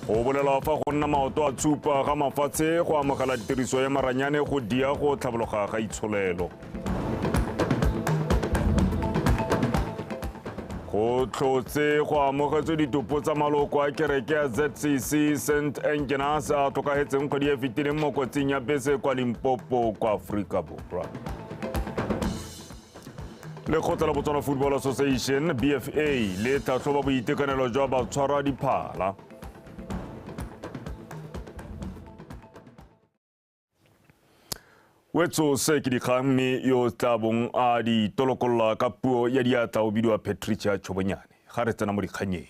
Go bolelwa fa go nna maoto a tshupa ga mafatshe go amogela tiriso ya maranyane go dia go tlhabologa ga itsholelo. Go tlhotse go amogetswe ditopo tsa maloko a kereke ya ZCC St Engenas a tlhokagetseng kgwedi e fetileng mo kotsing ya bese kwa Limpopo kwa Aforika Borwa. Lekgotla la Botswana Football Association BFA le tlhatlhoba boitekanelo jwa batshwarwa diphala. Wetso se ke dikgang mme yo tla bong a di tolokolola ka puo ya diatla o bidiwa Patricia Chobonyane. Ga re tsena mo dikganyeng.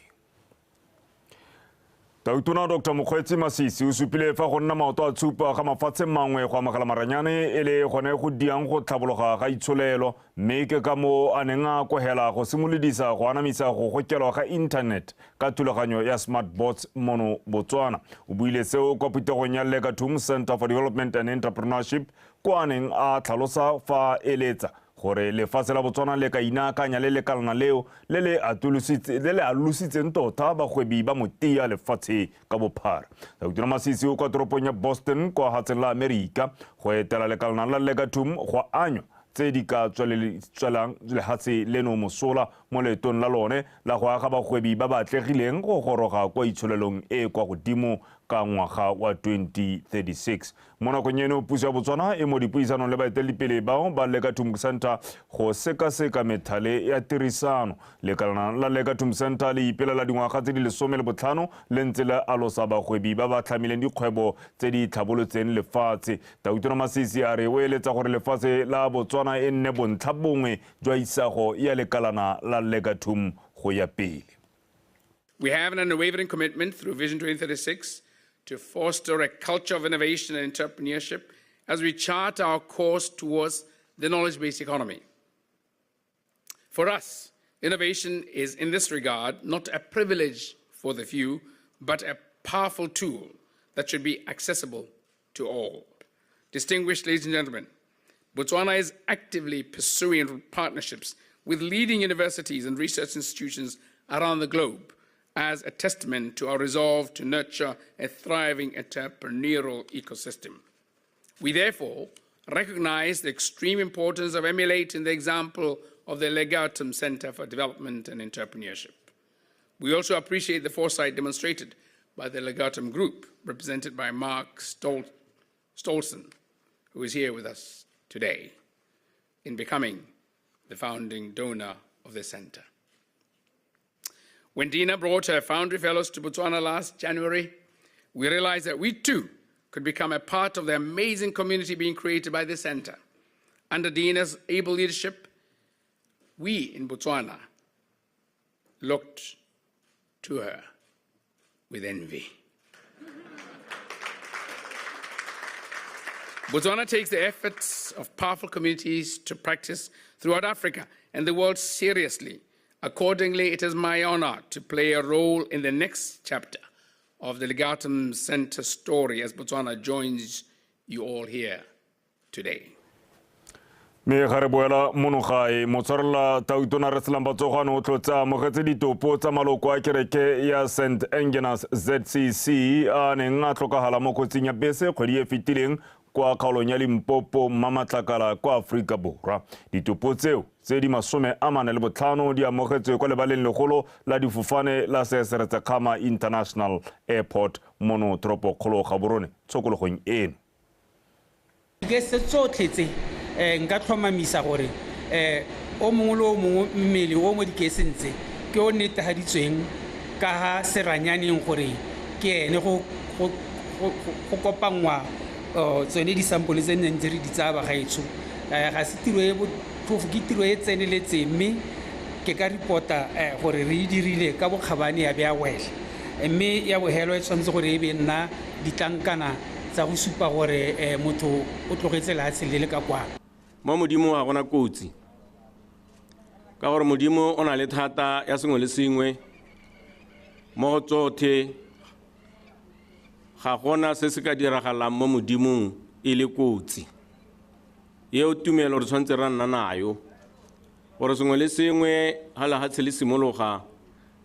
Tautona Dr. Mokgweetsi Masisi o supile fa go nna maoto a tshupa ga mafatshe mangwe go amogela maranyane e le gone go diang go tlhabologa ga itsholelo, mme ke ka moo a neng a kogela go simolodisa go anamisa go gokelwa ga internet ka thulaganyo ya smart bots mono Botswana. O buile seo kwa phuthegong ya Legatum Center for Development and Entrepreneurship kwa a neng a tlhalosa fa eletsa gore lefatshe la Botswana le ka inaakanya le lekalana leo le le alositseng tota bagwebi ba motia lefatshe ka bophara. Tautona Masisi o kwa toropong ya Boston kwa hatseng la Amerika go etela lekalana la Legatum go anywa tse di ka tswelang lehatshe leno mosola mo leetong la lone la go aga bagwebi ba ba atlegileng go goroga kwa itsholelong e kwa godimo ka ngwaga wa 2036. Mo nakong eno puso ya Botswana e mo dipuisanong le baeteledipele bao ba Legatum Center go sekaseka methale ya tirisano. Lekalana la Legatum Center le ipelela dingwaga tse di 15 le ntse le alosa bagwebi ba ba tlhamileng dikgwebo tse di tlhabolotseng lefatshe. Tautona Masisi a re o eletsa gore lefatshe la Botswana e nne bontlha bongwe jwa isago ya lekalana la Legatum go ya pele. We have an unwavering commitment through Vision 2036 to foster a culture of innovation and entrepreneurship as we chart our course towards the knowledge-based economy. For us, innovation is in this regard not a privilege for the few, but a powerful tool that should be accessible to all. Distinguished ladies and gentlemen, Botswana is actively pursuing partnerships with leading universities and research institutions around the globe as a testament to our resolve to nurture a thriving entrepreneurial ecosystem. We therefore recognize the extreme importance of emulating the example of the Legatum Center for Development and Entrepreneurship. We also appreciate the foresight demonstrated by the Legatum Group, represented by Mark Stolzen, who is here with us today, in becoming the founding donor of the center. When Dina brought her Foundry Fellows to Botswana last January, we realized that we too could become a part of the amazing community being created by the center. Under Dina's able leadership, we in Botswana looked to her with envy. Botswana takes the efforts of powerful communities to practice throughout Africa and the world seriously. Accordingly, it is my honor to play a role in the next chapter of the Legatum Center story as Botswana joins you all here today. Mme ga re boela mono gae, motshwarela Tautona Re Selang Batsogwane o tlotse a amogetse ditopo tsa maloko a kereke ya St Engenas ZCC a neng a tlhokagala mo kotsing ya bese kgwedi e fetileng kwa kgaolong ya Limpopo Mmamatlakala kwa Aforika Borwa. Ditopo tseo tse di 45 di amogetswe kwa lebaleng legolo la difofane la Seretse Khama International Airport mono toropokgolo Gaborone tshokologong eno. Dikese tsotlhe tse nka tlhomamisa gore o mongwe le o mongwe mmele o mo dikeseng tse ke o netefaditsweng ka ga seranyaneng gore ke ene go kopanngwa tsone disampole tse nne ntse re di tsaya bagaetsho. Ga se tiro e botlhofo, ke tiro e tseneletseng mme ke ka reporta gore re e dirile ka bokgabane ya be ya wela, mme ya bogelo e tshwanetse gore e be nna ditlankana tsa go supa gore motho o tlogetse lehatshe le le ka kwa. Mo Modimo ga gona kotsi, ka gore Modimo o na le thata ya sengwe le sengwe. Mo go tsotlhe ga gona se se ka diragalang mo Modimong e le kotsi. Eo tumelo re tshwanetse ra nna nayo, gore sengwe le sengwe ga lehatshe le simologa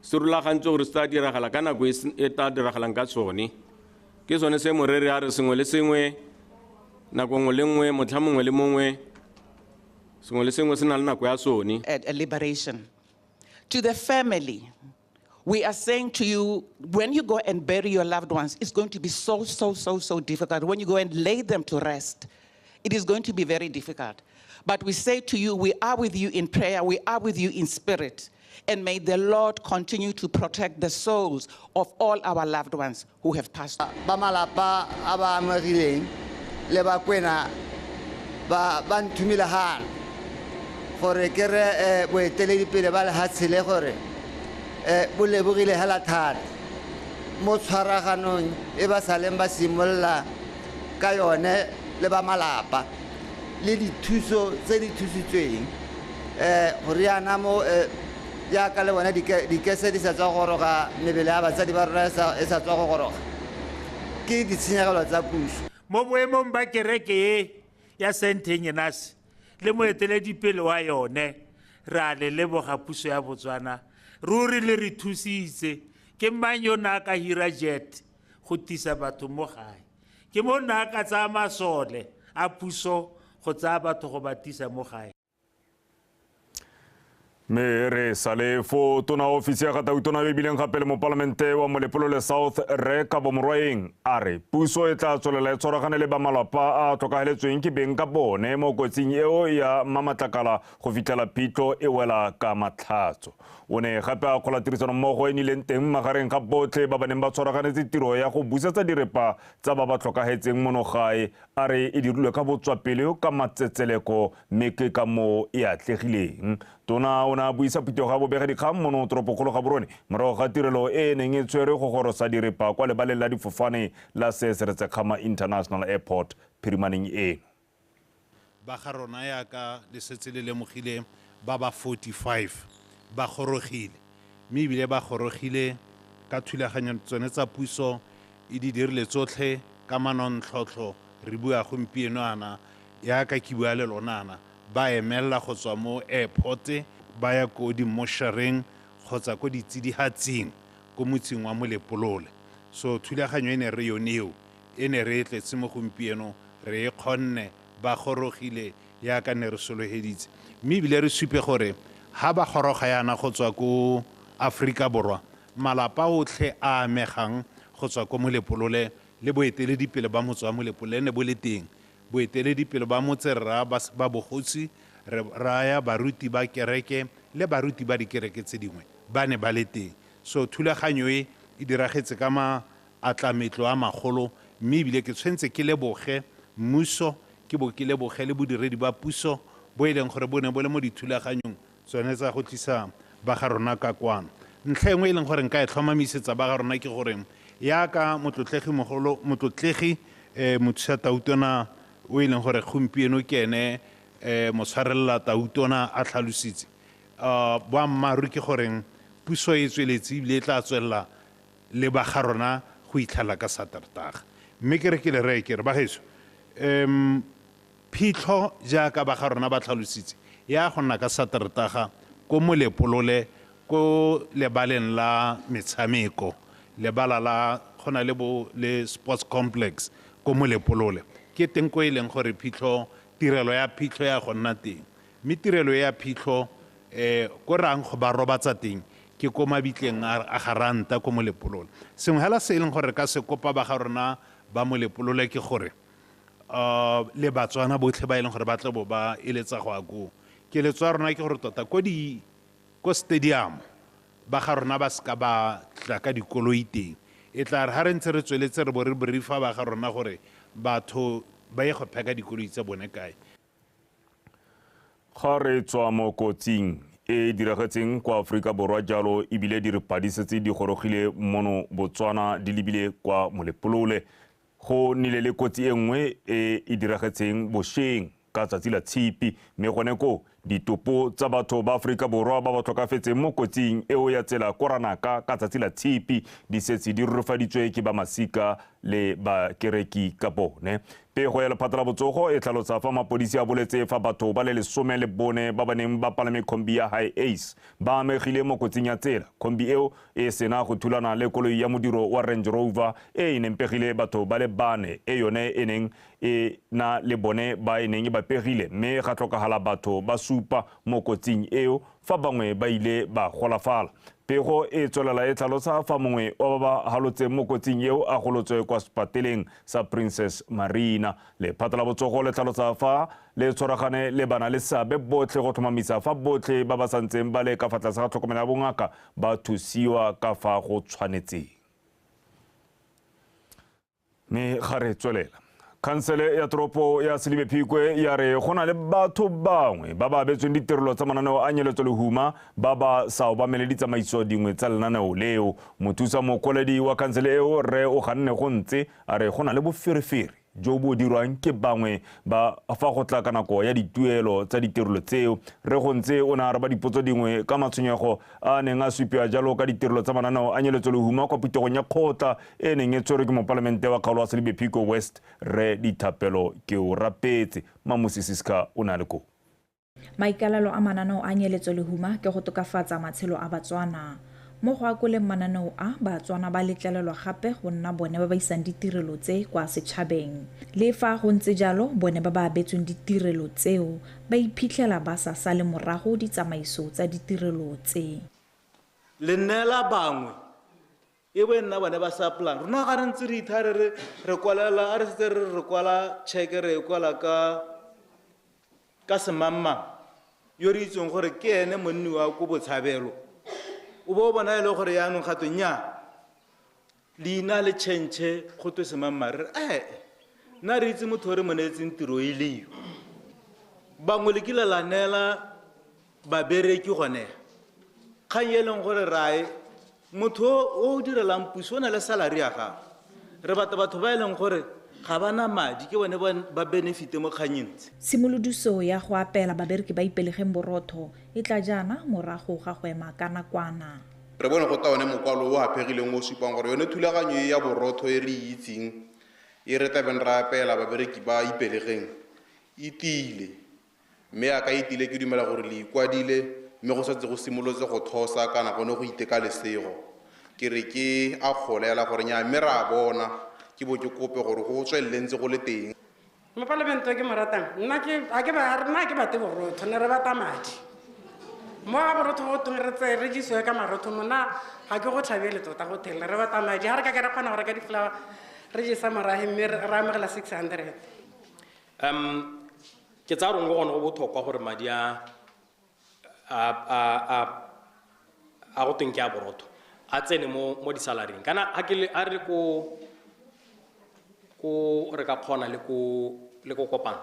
se rulagantswe gore se tla diragala ka nako e tla diragalang ka sone. Ke sone se moreri a re sengwe le sengwe, nako nngwe le nngwe, motlha mongwe le mongwe, sengwe le sengwe se na le nako ya sone. At a liberation. To the family, we are saying to you, when you go and bury your loved ones, it's going to be so, so, so, so difficult. When you go and lay them to rest, it is going to be very difficult. But we say to you, we are with you in prayer, we are with you in spirit. And may the Lord continue to protect the souls of all our loved ones who have passed. Ba malapa a ba amegileng le ba kwena ba ba nthumile hana gore ke re boeteledipele ba lehatshe le gore bo lebogile hela thata mo tshwaraganong e ba saleng ba simolla ka yone le ba malapa le dithuso tse di thusitsweng gore yana mo jaaka le bona dikese di sa tswa go goroga, mebele ya batsadi ba rona e sa tswa go goroga, ke ditshenyegelo tsa puso. Mo boemong ba kereke e ya St Ignace le moeteledipele wa yone, re a le leboga puso ya Botswana, ruri le re thusitse. Ke mang yo na ka hira jet go tisa batho mo gae? Ke mo nna ka tsaya masole a puso go tsaya batho go ba tisa mo gae. Mme re sale fo tona ofisi ya ga Tautona yo e bileng gape le mopalamente wa Molepolole South Rre Kabo Morwaeng a re puso e tla tswelela e tshwaragane le ba malapa a tlhokagaletsweng ke beng ka bone mo kotsing eo ya Mmamatlakala go fitlhela phitlho e wela ka matlhatso. O ne gape a kgola tirisanommogo e nnileng teng magareng ga botlhe ba ba neng ba tshwaraganetse tiro ya go busetsa direpa tsa ba ba tlhokagetseng mono gae, a re e dirilwe ka botswapele ka matsetseleko mme ke ka moo e atlegileng. Tona o ne a buisa phuthego ya bobegadikgang mono toropokgolo Gaborone morago ga tirelo e e neng e tshwerwe go gorosa direpa kwa lebaleng la difofane la Seretse International Airport phirimaneng eno. Ba ga rona yaka le setse le lemogile ba ba 45 ba gorogile, mme ebile ba gorogile ka thulaganyo tsone tsa puso e di dirile tsotlhe ka manontlhotlho. Re bua gompieno ana yaka ke bua le lona ana, ba emella go tswa mo airport ba ya ko dimoshareng kgotsa ko ditsidihatsing ko motseng wa Molepolole. So thulaganyo e ne re yone eo e ne re e tletse mo gompieno, re e kgonne, ba gorogile yaka ne re sologeditse. Mme ebile re supe gore ha ba goroga yana go tswa ko Aforika Borwa, malapa otlhe a amegang go tswa ko Molepolole le boeteledipele ba motse wa Molepolole ne bo le teng. Boeteledipele ba motse rra ba bogosi, re raya baruti ba kereke le baruti ba dikereke tse dingwe ba ne ba le teng. So thulaganyo e e diragetse ka maatlametlo a magolo, mme ebile ke tshwanetse ke leboge mmuso, ke bo ke leboge le bodiredi ba puso bo e leng gore bo ne bo le mo dithulaganyong tsone tsa go tlisa ba ga rona ka kwano. Ntlha e nngwe e leng gore nka e tlhomamisetsa ba ga rona ke gore yaka motlotlegi mogolo, motlotlegi mothusa Tautona o e leng gore gompieno ke ene motshwarelela Tautona a tlhalositse, boammaaruri ke goreng puso e tsweletse ebile e tla tswelela le ba ga rona go itlhela ka Satertaga. Mme ke re ke le reye ke re bagaetsho, phitlho jaaka ba ga rona ba tlhalositse ya go nna ka Satertaga ko Molepolole ko lebaleng la metshameko, lebala la go na le bo le sports complex ko Molepolole. Ke teng ko e leng gore phitlho, tirelo ya phitlho ya go nna teng. Mme tirelo ya phitlho ko rang go ba robatsa teng ke ko mabitleng a garanta ko Molepolole. Sengwe hela se e leng gore ka se kopa ba ga rona ba Molepolole ke gore le Batswana botlhe ba e leng gore ba tle bo ba eletsa go ya koo. Keletso ya rona ke gore tota ko stadium ba ga rona ba seka ba tla ka dikoloi teng. E tla re ha re ntse re tsweletse re bo re briefa ba ga rona gore batho ba ye go pheka dikoloi tsa bone kae. Ga re tswa mo kotsing e diragetseng kwa Aforika Borwa jalo ebile di re padisetse di gorogile mono Botswana di lebile kwa Molepolole. Go nnile le kotsi e nngwe e e diragetseng bošeng ka tsatsi la tshipi, mme gone ko Ditopo tsa batho ba Aforika Borwa ba ba tlhokafetseng mo kotsing eo ya tsela ko Ranaka ka tsatsi la Tshipi di setse di rurifaditswe ke ba masika le bakereki ka bone. Pego ya lephata la botsogo e tlhalosa fa mapodisi a boletse fa batho ba le 14 ba ba neng ba palame khombi ya High Ace ba amegile mo kotsing ya tsela. Khombi eo e sena go thulana le koloi ya modiro wa Range Rover e e neng pegile batho ba le 4 e yone e neng e na le bone ba e neng e ba pegile, mme ga tlhokagala batho ba 7 mo kotsing eo fa bangwe ba ile ba golafala. Pego e tswelela e tlhalosa fa mongwe wa ba ba halotseng mo kotsing eo a golotswe kwa sepateleng sa Princess Marina. Lephata la botsogo le tlhalosa fa le tshwaragane le bana le seabe botlhe go tlhomamisa fa botlhe ba ba santseng ba le ka fa tlase ga tlhokomelo ya bongaka ba thusiwa ka fa go tshwanetseng. Mme ga re tswelela. Khansele ya toropo ya Selibe Phikwe ya re go na le batho bangwe ba ba abetsweng ditirelo tsa mananeo a nyeletso lehuma ba ba sa obamele ditsamaiso dingwe tsa lenaneo leo. Mothusa mokwaledi wa khansele eo Rre o ganne go ntse a re go na le boferefere jo bo dirwang ke bangwe ba fa go tla ka nako ya dituelo tsa ditirelo tseo. Rre go ntse o ne a araba dipotso dingwe ka matshwenyego a neng a supiwa jalo ka ditirelo tsa mananeo a nyeletso lehuma kwa phuthegong ya kgotla e neng e tshwerwe ke mopalamente wa kgaolo wa Selibe Phikwe West Rre Dithapelo ke o rapetse. Mamusi Siska o ne a le koo. Maikalelo a mananeo a nyeletso lehuma ke go tokafatsa matshelo a Batswana. Mo go akoleng mananeo a, Batswana ba letlelelwa gape go nna bone ba ba isang ditirelo tse kwa setšhabeng. Le fa go ntse jalo, bone ba ba abetsweng ditirelo tseo ba iphitlhela ba sa sale morago ditsamaiso tsa ditirelo tse. Le neela bangwe e bo e nna bone ba sa plan. Rona ga re ntse re itha re re re kwalela, a re setse re re kwala cheque re e kwala ka ka semangmang yo re itseng gore ke ene monni wa ko Botshabelo. O bo o bona e le gore yaanong ga twe nnyaa, leina le change go twe semangmang, re re ee, nna re itse motho o re mo neetseng tiro e le yo. Bangwe le kile la neela babereki gone. Kgang e leng gore rae motho o direlang puso o na le salary ya gagwe. Re batla batho ba e leng gore ga ba na madi ke bone ba benefite mo kganyeng tse. Tshimolodiso ya go apeela babereki ba Ipelegeng borotho e tla jaana morago ga go ema ka nakwana. Re bone go tla one mokwalo o aphegileng o supang gore yone thulaganyo e ya borotho e re e itseng e re tlabeng re apeela babereki ba Ipelegeng e tiile, mme a ka e tiile ke dumela gore le ikwadile mme go setse go simolotse go thosa kana gone go iteka lesego. Ke re ke a kgolela gore nnyaa, mme re a bona ke bo ke kope gore go tswelele ntse go le teng. Mopalamente ke mo ratang, nna ke, ha ke ba, nna ke batle borotho, ne re batla madi. Mo ga borotho go teng re tseye re jesiwe ka marotho mo, nna ga ke go thabele tota go thella, re batla madi. Ha re ka ke ra kgona go reka di-flower, re jesa morahe mme re amogela 600. Ke tsaya gore go gone go botlhokwa gore madi a go teng ke a borotho a tsene mo di-salaryng. Kana ha ke le, ha re ko, ko re ka kgona le ko, le ko kopang.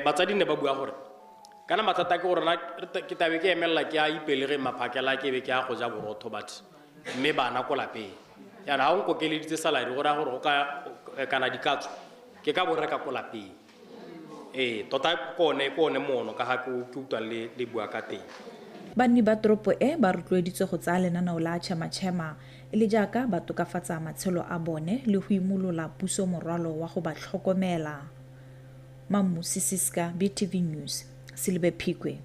Batsadi ne ba bua gore kana mathata ke gore nna ke tlabe ke emelela ke a Ipelegeng maphakela ke be ke a go ja borotho but mme bana ko lapeng. Jaanong ha o nkokeleditse salary go raya gore go ka, kana dikatso ke ka bo reka ko lapeng. Tota ke one mono ka ga ke utlwang le bua ka teng. Banni ba toropo e ba rotloeditswe go tsaya lenaneo la Chema Chema e le jaaka ba tokafatsa matshelo a bone le go imolola puso morwalo wa go ba tlhokomela. Mamusi Siska, BTV News, Selibe Phikwe.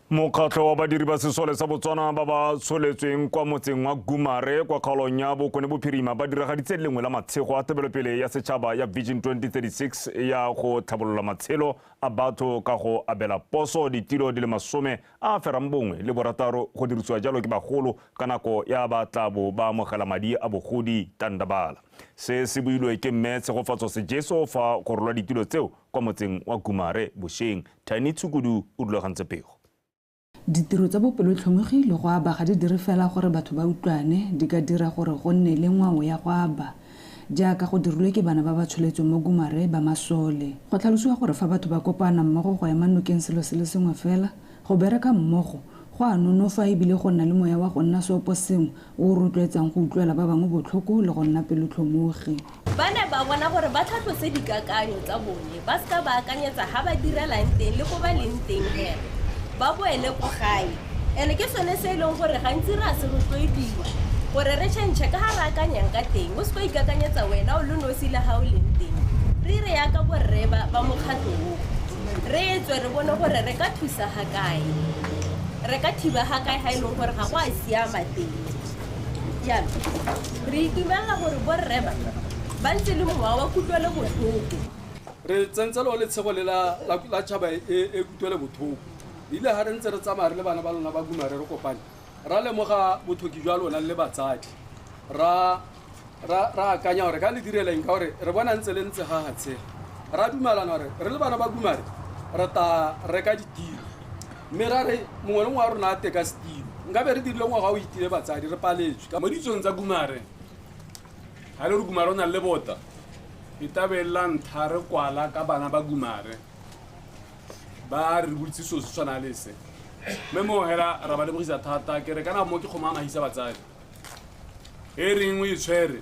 Mokgatlho wa badiri ba sesole sa Botswana ba ba tsholetsweng kwa motseng wa Gumare kwa kgaolong ya Bokone Bophirima ba diragaditse lengwe la matshego a tebelopele ya setšhaba ya Vision 2036 ya go tlhabolola matshelo a batho ka go abela poso ditilo di le 96 go dirisiwa jalo ke bagolo ka nako ya ba tla bo ba amogela madi a bogodi tandabala. Se se builwe ke mme Tshegofatso Sejeso fa go rolwa ditilo tseo kwa motseng wa Gumare bošeng. Tiny Tshukudu o rulagantse pego. Ditiro tsa bopelotlhomogi le go aba ga di dire fela gore batho ba utlwane, di ka dira gore go nne le ngwao ya go aba jaaka go dirilwe ke bana ba ba tsholetsweng mo Gumare ba masole. Go tlhalosiwa gore fa batho ba kopana mmogo go ema nokeng selo se le sengwe fela, go bereka mmogo, Go a nonofa ebile go nna le moya wa go nna seopo sengwe o o rotloetsang go utlwela ba bangwe botlhoko le go nna pelotlhomogi. Ba ne ba bona gore ba tlhatlose dikakanyo tsa bone, ba seka ba akanyetsa ga ba direlang teng le ko ba leng teng hela, ba boele ko gae. Ene ke sone se e leng gore gantsi re a se rotloediwa gore re change ka ga re akanyang ka teng, o se ka ikakanyetsa wena o le nosi le ga o leng teng. Re re yaka borre ba mokgatlho o, re tswe re bone gore re ka thusa ga kae, re ka thiba ga kae ga e leng gore ga go a siama teng. Jaanong re itumelela gore borre ba ntse le mowa wa kutlwelo botlhoko. Re tsentse le letshego le la tšhaba e kutlwele botlhoko. Ile ha re ntse re tsamaya re le bana ba lona ba Gumare re kopane, ra lemoga bothoki jwa lona le batsadi, ra akanya gore ka le direleng ka gore re bona ntse le ntse ga gatshega. Ra dumelana gore re le bana ba Gumare re ta reka ditiro, mme ra re mongwe le mongwe wa rona a teka setilo. Nkabe re dirile ngwaga o itile batsadi re paletswe. Mo ditsong tsa Gumare, ga le re Gumare o na le bota, e tabe la ntlha re kwala ka bana ba Gumare ba re boletse selo se tshwana le se. Mme mo hela ra ba lebogisa thata, ke re kana mo ke kgoma a mahisa batsadi. E reng o e tshwere,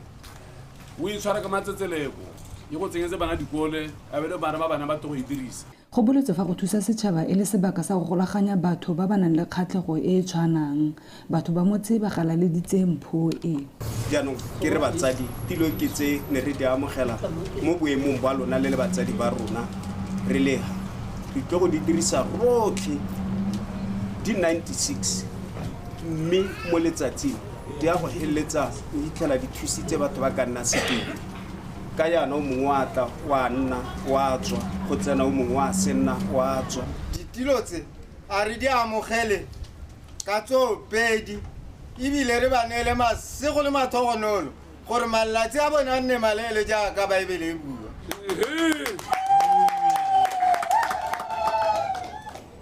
o e tshwara ka matsetseleko, e go tsenyetse bana dikole, a be le bana ba bana ba tlo go e dirisa. Go boletse fa go thusa setšhaba e le sebaka sa go golaganya batho ba ba nang le kgatlhego e e tshwanang. Batho ba motse ba galaleditse mpho e. Jaanong ke re batsadi, tilo ke tse ne re di amogela mo boemong ba lona le le batsadi ba rona re leha. Re tlo go di dirisa rotlhe di 96, mme mo letsatsing di a go heletsa o hitlhela di thusitse batho ba ka nna sekete. Ka jaana o mongwe wa tla wa nna wa tswa, go tsena o mongwe wa se nna wa tswa. Ditilo tse a re di amogele ka tsoopedi, ebile re ba neele masego le mathogonolo gore malatsi a bone a nne maleele jaaka Baebele e bua.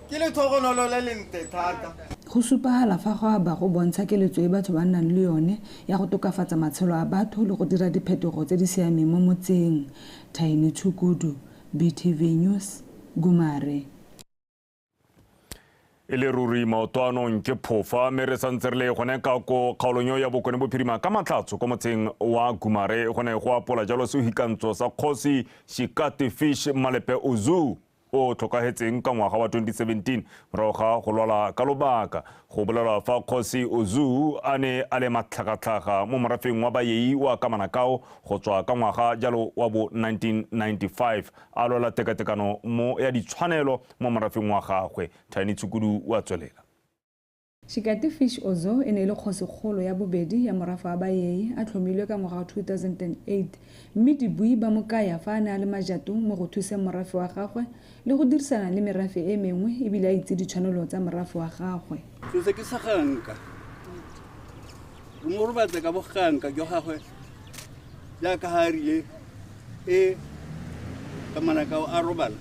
Ke lethogonolo le lentle thata. Go supagala fa go aba go bontsha keletso e batho ba nnang le yone ya go tokafatsa matshelo a batho le go dira diphetogo tse di siameng mo motseng. Thaini Tshukudu, BTV News, Gumare. E le ruri maoto anong ke phofa, mme re santse re le gone ka ko kgaolong ya Bokone Bophirima ka Matlhatso ko motseng wa Gumare go ne go apola jalo sehikantsho sa kgosi Shikate Fish Malepe Ozu o tlhokahetseng ka ngwaga wa 2017 morago ga go lwala ka lobaka. Go bolelwa fa kgosi Ozu a ne a le matlhagatlhaga mo morafeng wa Bayei wa Kamanakao go tswa ka ngwaga jalo wa bo 1995, a lwela tekatekano mo ya ditshwanelo mo morafeng wa gagwe. Thaini Tshukudu wa tswelela. Shikate Fish Ozo e ne e le kgosikgolo ya bobedi ya morafe wa Bayei, a tlhomilwe ka ngwaga wa 2008, mme dibui ba mo kaya fa a ne a le majatong mo go thuseng morafe wa gagwe le go dirisana le merafe e mengwe, ebile a itse ditshwanelo tsa morafe wa gagwe. Se ke sa ganka, re mo robatse ka boganka jwa gagwe jaaka ga a rile e ka manakao a robala,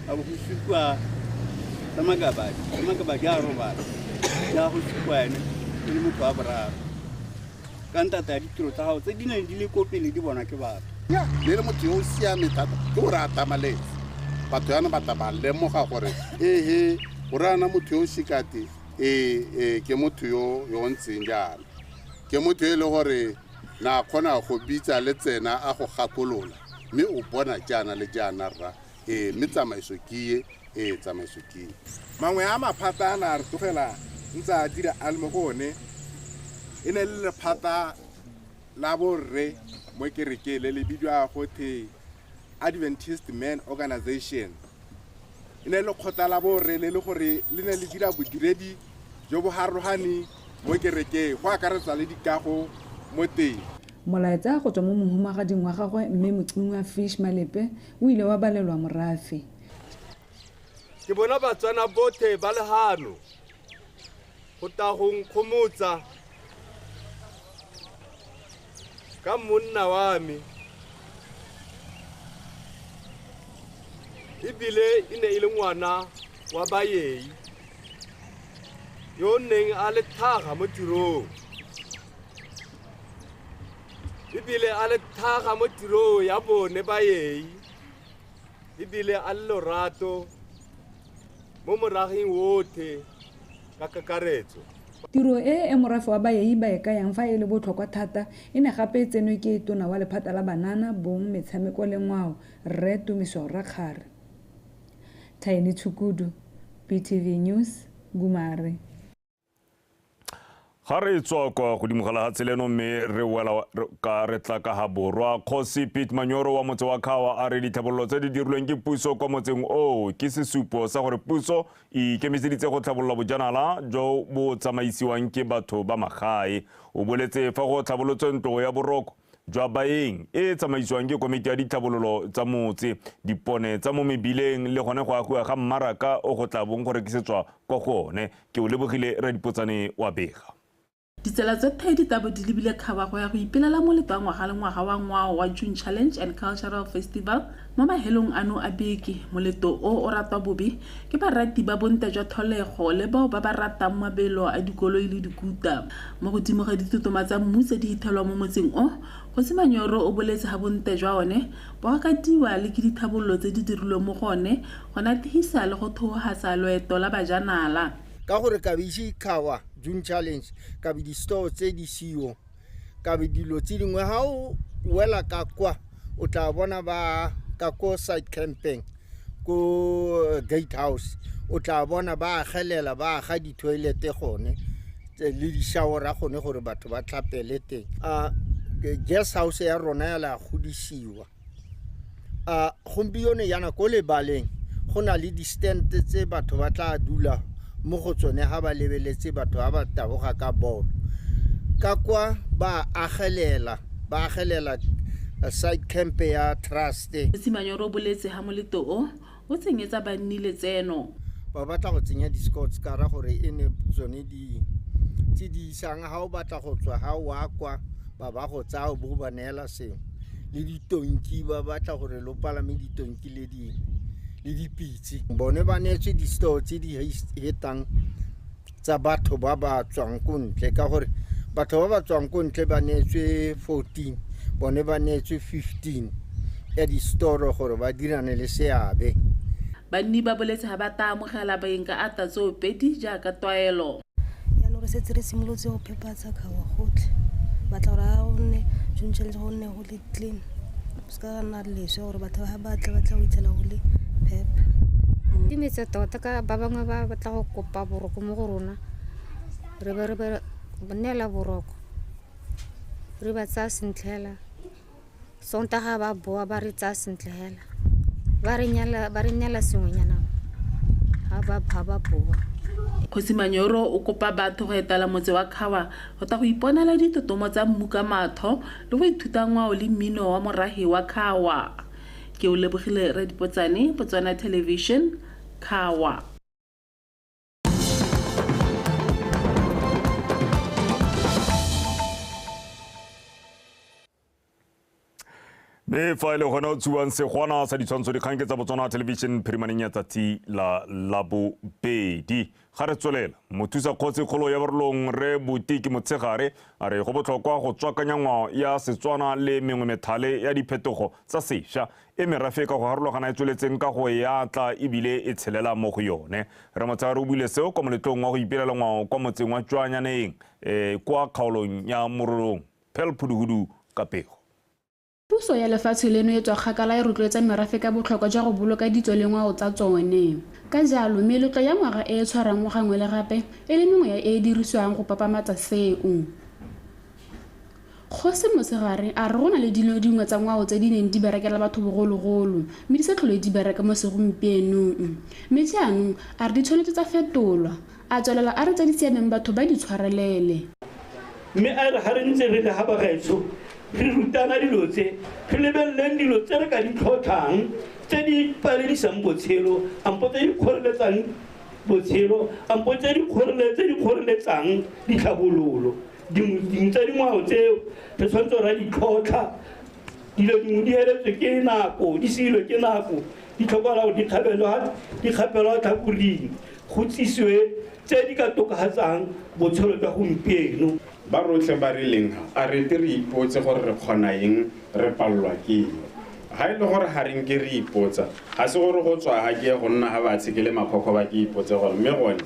a bo go supa Makabadi a robala, ja go supa ene e le motho wa boraro. Ka ntata ya ditiro tsa gago tse di neng di le ko pele di bonwa ke batho. Le le motho yo o siame thata ke gore a tamaletse. Batho yana ba tla ba lemoga gore ehe o rana motho yo Shikate ke motho yo ntseng jalo. Ke motho e le gore na kgona go bitsa le tsena a go gakolola, mme o bona jaana le jaana rra, mme tsamaiso ke e. Tsamaiso ke mangwe a maphata a na re tlogela ntse a dira a le mo go one, e ne le lephata la borre mo kerekeng le le bidiwa gothe Adventist Men Organization. E ne le lekgotla la borre le le gore le ne le dira bodiredi jo bo harologaneng mo kerekeng, go akaretsa le dikago mo teng. Molaetsa go tswa mo mohumagading wa gagwe mme Motsingwa Fish Malepe o ile wa balelwa morafe. Ke bona Batswana botlhe ba le hano go tla go nkgomotsa ka monna wa me, ebile e ne e le ngwana wa Bayei yo neng a le tlhaga mo tirong, ebile a le tlhaga mo tirong ya bone Bayei, ebile a le lorato mo morageng otlhe ka kakaretso. Tiro e e morafe wa Bayei ba e kayang fa e le botlhokwa thata e ne gape e tsenwe ke tona wa lephata la banana, bong, metshameko le ngwao, Rre Tumiso Rakgare. Tiny Tshukudu, BTV News, Gumare. Ga re tswa kwa godimo ga lehatshe leno mme re wela ka re tla ka ha borwa. Kgosi Piet Manyoro wa motse wa Khawa a re ditlhabololo tse di dirilweng ke puso kwa motseng oo ke sesupo sa gore puso e ikemiseditse go tlhabolola bojanala jo bo tsamaisiwang ke batho ba magae. O boletse fa go tlhabolotswe ntlo ya boroko jwa baeng e tsamaisiwang ke komiti ya ditlhabololo tsa motse, dipone tsa mo mebileng le gone go agiwa ga mmaraka o go tla bong go rekisetswa kwa go one. Ke o lebogile Radipotsane wa bega. Ditsela tsotlhe di tabo di lebile Khawa go ya go ipelela moletlo wa ngwaga le ngwaga wa ngwao wa June Challenge and Cultural Festival mo mahelong ano a beke. Moletlo o o ratwa bobe ke barati ba bontle jwa tlholego le bao ba ba ratang mabelo a dikoloi le dikuta. Mo godimo ga ditotoma tsa mmu tse di ithelwang mo motseng o, Kgosi Manyoro o boletse ga bontle jwa one bo gakadiwa le ke dithabololo tse di dirilweng mo go one go natefisa le go thohohatsa loeto la bajanala. Ka gore ka be ise Khawa June Challenge, ka be di-store tse di seo, ka be dilo tse dingwe ha o wela ka kwa o tla bona ba ka ko side camping ko gate house, o tla bona ba agelela ba aga di-toilet gone le di-showera gone gore batho ba tlhapele teng. Guest house ya rona ya la godisiwa. Gompieno yana ko lebaleng go na le di-stand tse batho ba tla dula mo go tsone ha ba lebeletse batho ba ba taboga ka bolo. Ka kwa ba agelela side camp ya trust. Kgosi Manyoro o boletse ha moletlo o o tsenyetsa banni letseno. Ba batla go tsenya di-sports car gore e ne tsone di tse di isang ha o batla go tswa ha o kwa ba ba go tsaya bo ba neela sengwe. Le ditonki ba batla gore lo palame ditonki le di le dipitse. Bone ba neetswe di-store tse di hetang tsa batho ba ba tswang ko ntle, ka gore batho ba ba tswang ko ntle ba neetswe 14, bone ba neetswe 15 ya di-store gore ba dirane le seabe. Banni ba boletse ha ba tla amogela baeng ka ata tsoopedi jaaka tlwaelo. Jaanong re setse re simolotse go phephatsa Khawa gotlhe, batla gore ga go nne June Challenge go nne go le clean, go se ka nna leswe gore batho ba batla batla go itsela go le phepa. Dimetse tota ka ba bangwe ba batla go kopa boroko mo go rona, re be re ba neela boroko, re ba tsaya sentle hela. Sontaga ba boa ba re tsaya sentle hela, ba re neela sengwenyana ha ba boa. Kgosi Manyoro o kopa batho go etela motse wa Khawa go tla go iponela ditotomo tsa mmu ka matho le go ithuta ngwao le mmino wa morahe wa Khawa. Ke o lebogile Radipotsane, Botswana Television, Khawa. Mme fa e le gone o tshuwang segwana sa ditshwantsho dikgang ke tsa Botswana Television phirimaneng ya tsatsi la Labobedi. Ga re tswelela, mothusa kgosi kgolo ya Barolong Rre Botiki Motshegare a re go botlhokwa go tswakanya ngwao ya Setswana le mengwe methale ya diphetogo tsa sešwa e merafe ka go harologana e tsweletseng ka go e atla ebile e tshelela mo go yone. Rre Motshegare o buile seo kwa moletlong wa go ipelela ngwao kwa motseng wa Tšwanyaneng kwa kgaolong ya Morolong. Phel Phuduhudu ka pego. Puso ya lefatshe leno e tswa kgakala e rotloetsa merafe ka botlhokwa jwa go boloka ditso le ngwao tsa tsone. Ka jalo, meletlo ya ngwaga e e tshwarang mo gangwe le gape e le mengwe ya e e dirisiwang go papamatsa seo. Kgosi Motshegare a re go na le dilo dingwe tsa ngwao tse di neng di berekela batho bogologolo mme di sa tlhole di bereka mo segompienong. Mme jaanong a re di tshwanetse tsa fetolwa, a tswelela a re tse di siameng batho ba di tshwarelele. Mme a re ga re ntse re le ga bagaetsho re rutana dilo tse, re lebeleleng dilo tse re ka di tlhotlhang tse di paledisang botshelo, ampo tse di kgoreletsang botshelo, ampo tse di kgoreletsang ditlhabololo. Dingwe tsa dingwao tseo re tshwanetse ra di tlhotlha, dilo dingwe di heletswe ke nako, di siilwe ke nako, di tlhokala gore di kgapelwa tlhakoring, go tsisiwe tse di ka tokafatsang botshelo jwa gompieno. Ba rotlhe ba re leng a re te re ipotse gore re kgona eng, re pallwa ke eng. Ga e le gore ga re nke re ipotsa, ga se gore go tswa ga ke go nna ga batshe ke le makhokho ba ke ipotse gore mme gone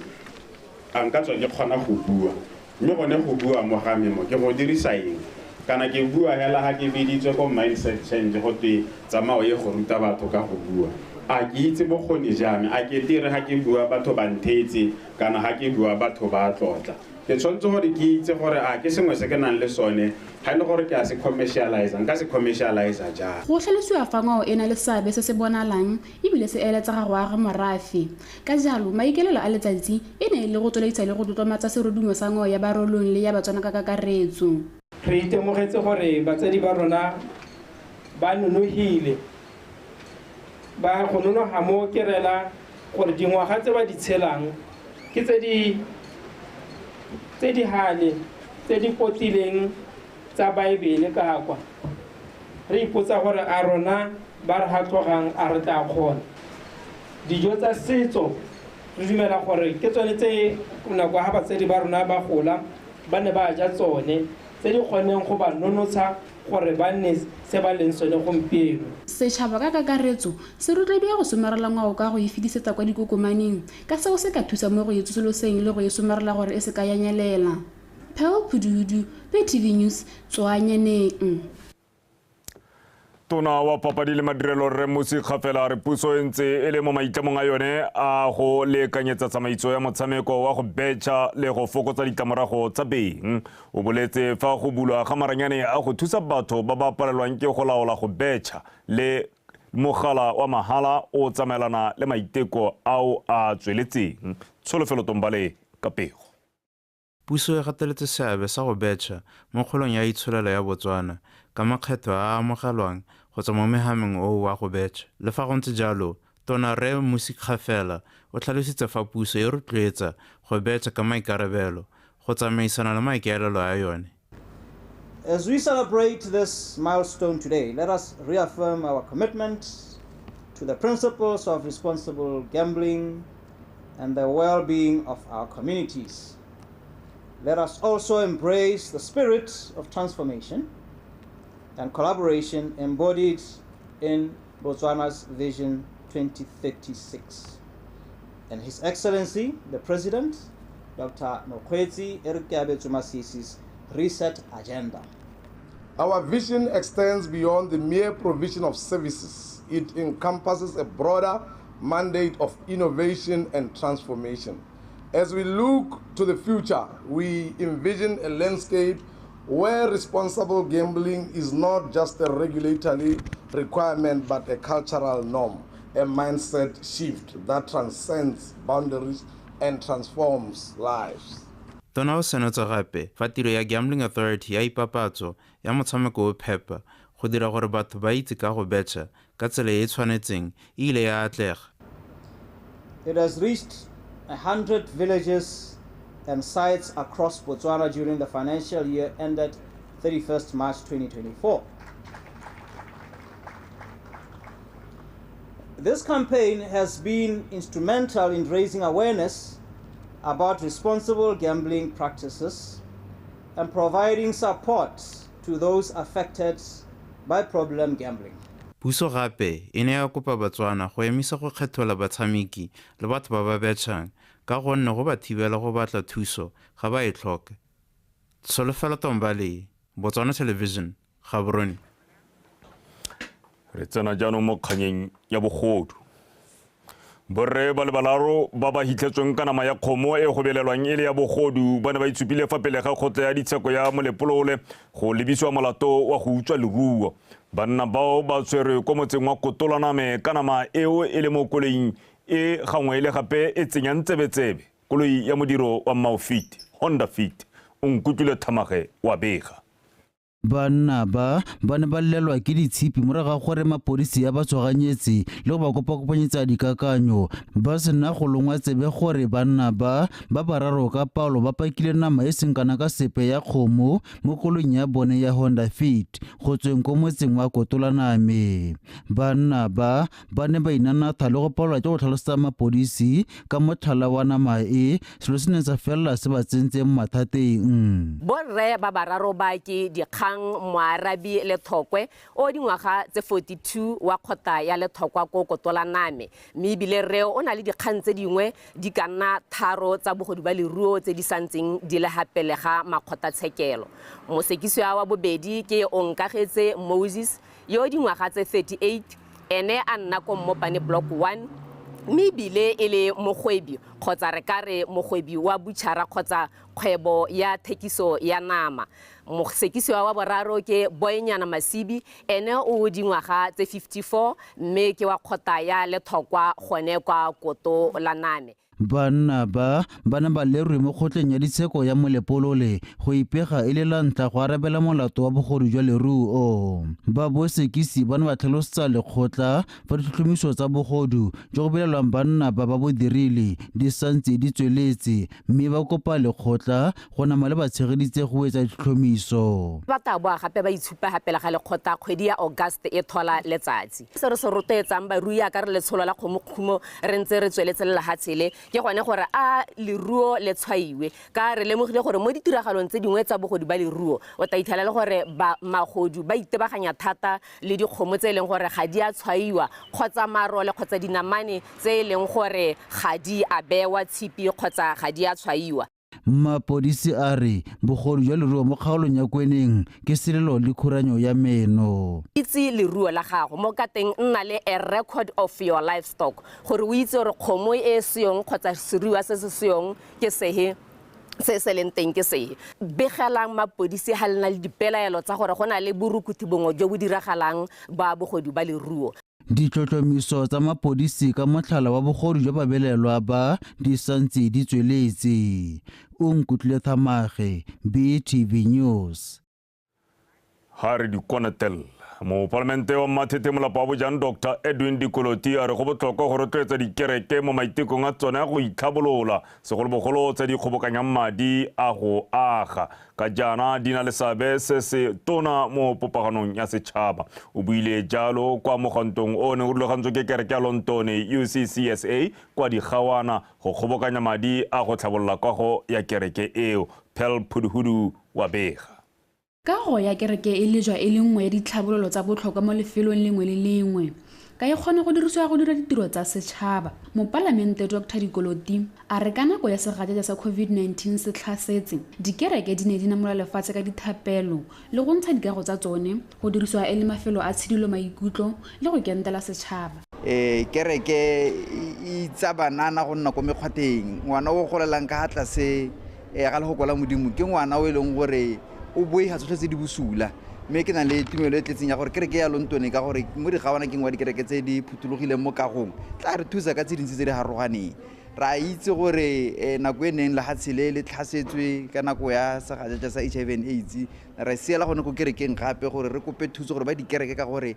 A nka tswa ke kgona go bua, mme gone go bua mo ga me mo ke go dirisa eng? Kana ke bua hela ha ke biditswe ko mindset change go twe tsamao ye go ruta batho ka go bua. A ke itse bokgoni jame, a ke tere ha ke bua batho ba nthetse, kana ha ke bua batho ba tlotla. Ke tshwanetse gore ke itse gore a ke sengwe se ke nang le sone, ha e le gore ke a se commercialize, nka se commercialize jang. Go tlhalosiwa fa ngwao e na le seabe se se bonalang ebile se eletsa go aga morafe. Ka jalo maikaelelo a letsatsi e ne e le go tsweledisa le go tlotlomatsa serodumo sa ngwao ya Barolong le ya Batswana ka kakaretso. Re itemogetse gore batsadi ba rona ba nonogile, ba go nonoga mo ke rela gore dingwaga tse ba di tshelang ke tse di hale tse di potileng tsa Baebele ka kwa. Re ipotsa gore a rona ba re ha tlogang a re tla kgona. Dijo tsa setso re dumela gore ke tsone tse nako ha batsadi ba rona ba gola ba ne ba ja tsone tse di kgoneng go ba nonotsha gore ba nne se ba leng sone gompieno. Setšhaba ka kakaretso se rotloediwa go somarela ngwao ka go e fetisetsa kwa dikokomaneng, ka seo se ka thusa mo go e tsosoloseng le go e somarela gore e se ka ya nyelela. Pearl Phuduhudu, BTV News, Tsoanyeneng. Tona wa papadi le madirelo Rre Mmusi Kgafela re puso e ntse e le mo maitlamong a yone a go lekanyetsa tsamaiso ya motshameko wa go betšha le go fokotsa ditlamorago tsa beng. O boletse fa go bulwa ga maranyane a go thusa batho ba ba palelwang ke go laola go betšha le mogala wa mahala o tsamaelana le maiteko ao a tsweletseng. Tsholofelo Tombale ka pego. Puso e gateletse seabe sa go betšha mo kgolong ya itsholelo ya Botswana ka makgetho a a amogelwang go tswa mo mehameng oo wa go betšha. Le fa go ntse jalo, Tona Rre Mmusi Kgafela o tlhalositse fa puso e rotloetsa go betšha ka maikarabelo go tsamaisana le maikaelelo a yone. As we celebrate this milestone today, let us reaffirm our commitment to the principles of responsible gambling and the well-being of our communities. Let us also embrace the spirit of transformation and collaboration embodied in Botswana's Vision 2036. And His Excellency, the President, Dr. Mokgweetsi Eric Keabetswe Masisi's reset agenda. Our vision extends beyond the mere provision of services. It encompasses a broader mandate of innovation and transformation. As we look to the future, we envision a landscape where responsible gambling is not just a regulatory requirement but a cultural norm, a mindset shift that transcends boundaries and transforms lives. Tona o senotse gape fa tiro ya Gambling Authority ya ipapatso ya motshameko o phepa go dira gore batho ba itse ka go betšha ka tsela e e tshwanetseng e ile ya atlega. It has reached 100 villages and sites across Botswana during the financial year ended 31st March 2024. This campaign has been instrumental in raising awareness about responsible gambling practices and providing support to those affected by problem gambling. Puso gape e ne ya kopa Batswana go emisa go kgethola batshameki le batho ba ba betšhang ka gonne go ba thibela go batla thuso ga ba e tlhoke. Tsholofelo Tombale, Botswana Television, Gaborone. Re tsena jaanong mo kganyeng ya bogodu. Borre ba le balaro ba ba hitlhetsweng ka nama ya kgomo e go belelwang e le ya bogodu ba ne ba itshupile fa pele ga kgotla ya ditsheko ya Molepolole go lebisiwa molato wa go utswa leruo. Banna bao ba tshwerwe ko motseng wa Kotolaname ka nama eo e le mo koloing e gangwe le gape e tsenyang tsebetsebe. Koloi ya modiro wa Maofit, Honda Fit, o nkutlwile Thamage wa bega. Banna ba ba ne ba llelwa ke ditshipi morago ga gore mapodisi a ba tshoganyetse le go ba kopakopanyetsa dikakanyo ba sena go longwa tsebe gore banna ba ba bararo ka palo ba pakile nama e seng kana ka sepe ya kgomo mo koloing ya bone ya Honda Fit go tsweng ko motseng wa Kotolaname. Banna ba ba ne ba inanatha le go palelwa ke go tlhalosetsa mapodisi ka motlhala wa nama e, selo se ne sa felela se ba tsentseng mathateng. Borre ba bararo ba ke dikgang Lebogang Moarabi Lethokwe o dingwaga tse 42 wa kgotla ya Lethokwa ko Kotolaname, mme ebile rre o na le dikgang tse dingwe di ka nna 3 tsa bogodu ba leruo tse di santseng di le gapele ga makgotlatshekelo. Mosekisiwa wa bobedi ke Onkagetse Moses yo dingwaga tse 38, ene a nna ko Mmopane Block 1, mme ebile e le mogwebi kgotsa re ka re mogwebi wa butšhara kgotsa kgwebo ya thekiso ya nama. Mosekisiwa wa boraro ke Boenyana Masibi, ene o dingwaga tse 54, mme ke wa kgotla ya Lethokwa gone kwa Kotolaname. Banna ba ba ne ba lerwe mo kgotleng ya ditsheko ya Molepolole go ipega e le la ntlha go arabela molato wa bogodu jwa leruo. Ba bosekisi ba ne ba tlhalosetsa lekgotla fa ditlhotlhomiso tsa bogodu jo go bolelwang banna ba ba bo dirile di santse di tsweletse, mme ba kopa lekgotla go nama le ba tshegeditse go etsa ditlhotlhomiso. Ba tla boa gape ba itshupa gape le ga lekgotla kgwedi ya August e thola letsatsi. Se re se rotloetsang barui ka re letsholo la kgomokhumo re ntse re tsweletse le lehatshe le, ke gone gore a leruo le tshwaiwe, ka re lemogile gore mo ditiragalong tse dingwe tsa bogodu ba leruo o tla itlhela le gore ba magodu ba itebaganya thata le dikgomo tse e leng gore ga di a tshwaiwa kgotsa marole kgotsa dinamane tse e leng gore ga di a bewa tshipi kgotsa ga di a tshwaiwa. Mapodisi a re bogodu jwa leruo mo kgaolong ya Kweneng ke selelo le khuranyo ya meno. Itse leruo la gago mo ka teng, nna le a record of your livestock gore o itse gore kgomo e seyong kgotsa seruiwa se se seyong ke sehe, se se leng teng ke sehe. Begelang mapodisi ga le na le dipelaelo tsa gore go na le borukuthi bongwe jo bo diragalang ba bogodu ba leruo. Ditlhotlhomiso tsa mapodisi ka motlhala wa bogodu jwa babelelwa ba di santse di tsweletse. O nkutlwile Thamage, BTV News. Ha re di konetela. Mopalamente wa Matete Molapo wa Bojang Dr Edwin Dikoloti a re go botlhokwa go rotloetsa dikereke mo maitekong a tsone a go itlhabolola, segolobogolo tse di kgobokanyang madi a go aga, ka jaana di na le seabe se se tona mo popaganong ya setšhaba. O buile jalo kwa mogantong o neng o rulagantswe ke kereke ya Lontone UCCSA kwa Digawana go kgobokanya madi a go tlhabolola kago ya kereke eo. Pearl Phuduhudu wa bega. Kago ya kereke e lejwa e le nngwe ya ditlhabololo tsa botlhokwa mo lefelong lengwe le lengwe, ka e kgona go dirisiwa go dira ditiro tsa setšhaba. Mopalamente Dr Dikoloti a re ka nako ya segajaja sa COVID-19 se tlhasetse, dikereke di ne di namola lefatshe ka dithapelo le go ntsha dikago tsa tsone go dirisiwa e le mafelo a tshidilo maikutlo le go kentela setšhaba. Kereke e itsa banana go nna ko mekgwatheng. Ngwana o golelang ka tlase ga lehoko la Modimo ke ngwana o e leng gore o boiga tsotlhe tse di bosula, mme ke na le tumelo e tletseng ya gore kereke ya Lontone, ka gore mo Digawana ke nngwe ya dikereke tse di phuthologileng mo kagong, tla re thusa ka tse dintsi tse di harologaneng. Re a itse gore nako e neng lehatshe le le tlhasetswe ka nako ya segajaja sa HIV and AIDS, re siela gone ko kerekeng gape gore re kope thuso gore ba dikereke, ka gore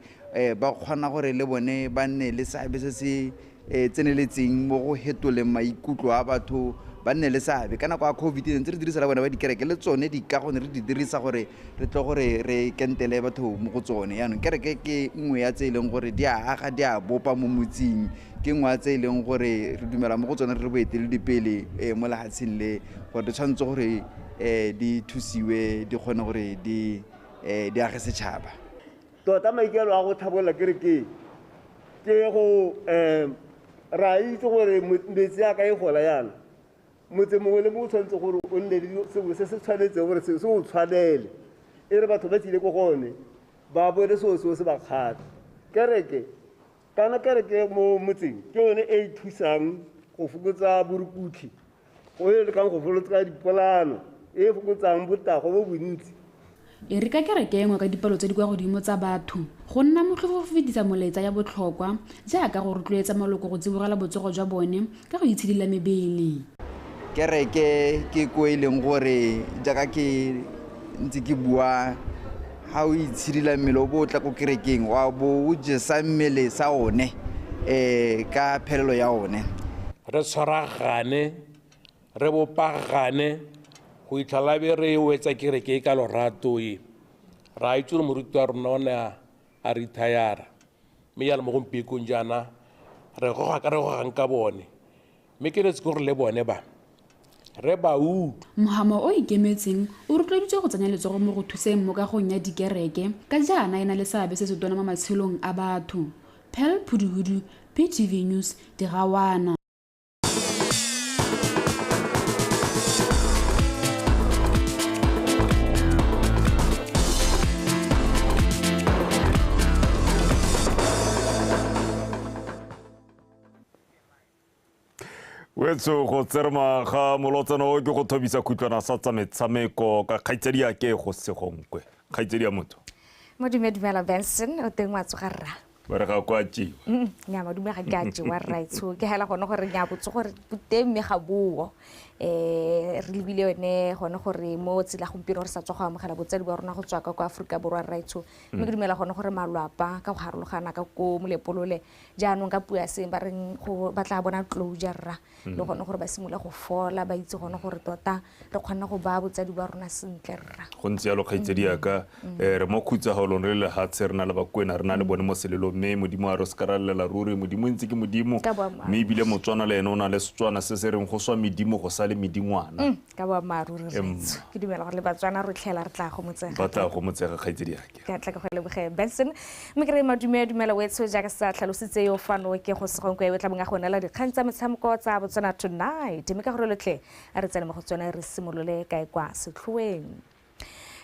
ba kgona gore le bone ba nne le seabe se se tseneletseng mo go hetoleng maikutlo a batho, ba nne le seabe. Ka nako ya COVID ne ntse re dirisa le bone ba dikereke, le tsone dikago ne re di dirisa gore re tle gore re kentele batho mo go tsone. Jaanong kereke ke nngwe ya tse e leng gore di a aga, di a bopa mo motseng, ke nngwe ya tse e leng gore re dumela mo go tsone re boeteledipele mo lefatsheng le, gore di tshwanetse gore di thusiwe, di kgone gore di age setšhaba. Tota maikaelelo a go tlhabolola kereke ke go ra itse gore metsi a ka e gola yana, motse mongwe le mongwe o tshwanetse gore o nne le sengwe se se tshwanetseng gore se o tshwanele, e re batho ba tsile ko gone ba bone seo seo se ba kgatlha. Kereke kana kereke mo motseng ke yone e e thusang go fokotsa borukutlhi, go e lekang go fokotsa dipolano, e fokotsang botago bo bontsi. E re ka kereke e nngwe ka dipalo tse di kwa godimo tsa batho, go nna motlhofo go fetisa molaetsa ya botlhokwa jaaka go rotloetsa maloko go tsibogela botsogo jwa bone ka go itshidila mebele. Kereke ke ko e leng gore jaaka ke ntse ke bua, ha o itshidila mmele o bo o tla ko kerekeng wa bo o jesa mmele sa one ka phelelo ya one. Re tshwaragane, re bopagane go itlhela be re wetsa kereke e ka lorato e. Re a itse gore moruti wa rona o ne a retire, mme jaanong mo gompiekong jaana re goga ka re gogang ka bone, mme ke letse gore le bone ba re ba utlwe. Mohama o ikemetseng o rotloeditswe go tsenya letsogo mo go thuseng mo kagong ya dikereke ka jaana e na le seabe se se tona mo matshelong a batho. Pearl Phuduhudu, BTV News, Digawana. Wetso go tserema ga molotsana o ke go thobisa khutlwana sa tsa metshameko ka kgaitsedi ya ke go segonkwe kgaitsedi ya motho. Modume dumela Benson o teng wa tsoga rra. Ba re ga kwa tšiwa. Nya madume ga ke a tšiwa rraetsho ke hela gone gore nya botse gore boteng mme ga boo. Re lebile yone gone gore mo tsela gompieno re sa tswa go amogela botsadi ba rona go tswa ka kwa Aforika Borwa rraetsho. Mme ke dumela gone gore malwapa ka go harologana ka ko Molepolole jaanong ka puo ya seng ba reng go ba tla bona closure rra le gone gore ba simolola go fola ba itse gone gore tota re kgona go ba botsadi ba rona sentle rra. Go ntse jalo kgaitsedi ya ka re mo khutsagalong re le lehatshe re na le Bakwena re na le bone mo selelong mme modimo a re se ka ra llela ruri modimo ntse ke modimo mme ebile Motswana le ene o na le Setswana se se reng go swa medimo go sale medingwana. Ka boammaaruri rraetsho ke dumela gore le Batswana re tlhela re tla gomotsega. Ba tla gomotsega kgaitsedi ya ke. Ke tla ka go leboge Benson mme ke re madume dumela wetsho jaaka sa tlhalositse yo fano ke go segonkwe o tla bong a go neela dikgang tsa metshameko tsa Botswana Tonight mme ka gore lotlhe a re tsene mo go tsone re simolole kae kwa setlhoeng.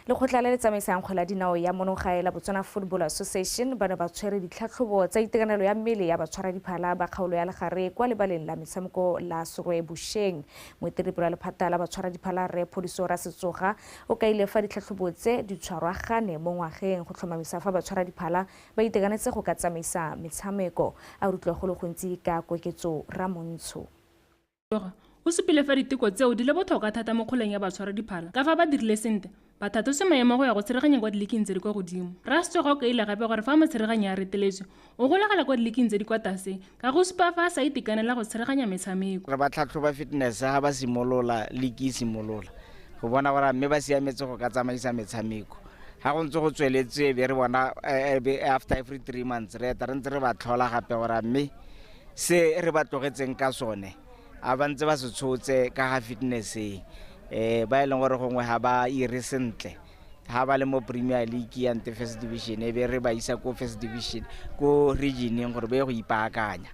Lekgotla le le tsamaisang kgwele ya dinao ya monogae la Botswana Football Association ba ne ba tshwere ditlhatlhobo tsa itekanelo ya mmele ya batshwaradiphala ba kgaolo ya legare kwa lebaleng la metshameko la Serowe bošeng. Moeteledipele wa lephata la batshwaradiphala Rre Phodiso Rasetsoga o kaile fa ditlhatlhobo tse di tshwarwa gane mo ngwageng go tlhomamisa fa batshwaradiphala ba itekanetse go ka tsamaisa metshameko. A rutlwe go le gontsi ka Koketso Ramontsho. O supile fa diteko tseo di le botlhokwa thata mo kgoleng ya batshwaradiphala ka fa ba dirile sentle ba thatose maemo go ya go tshereganya kwa diliking tse di kwa godimo. Rasetsoga o kaile gape gore fa motshereganyi a reteletswe o golagala kwa diliking tse di kwa tlase ka go supa fa a sa itekanela go tshereganya metshameko. Re ba tlhatlhoba fitness ha ba simolola liki e simolola go bona gore mme ba siametse go ka tsamaisa metshameko. Ha go ntse go tsweletse be re bona after every 3 months re eta re ntse re ba tlhola gape gore mme se re ba tlogetseng ka sone a ba ntse ba se tshotse ka ga fitness e ba e leng gore gongwe ha ba ire sentle ha ba le mo Premier League ya nte First Division e be re ba isa ko First Division ko regioneng gore ba ye go ipaakanya.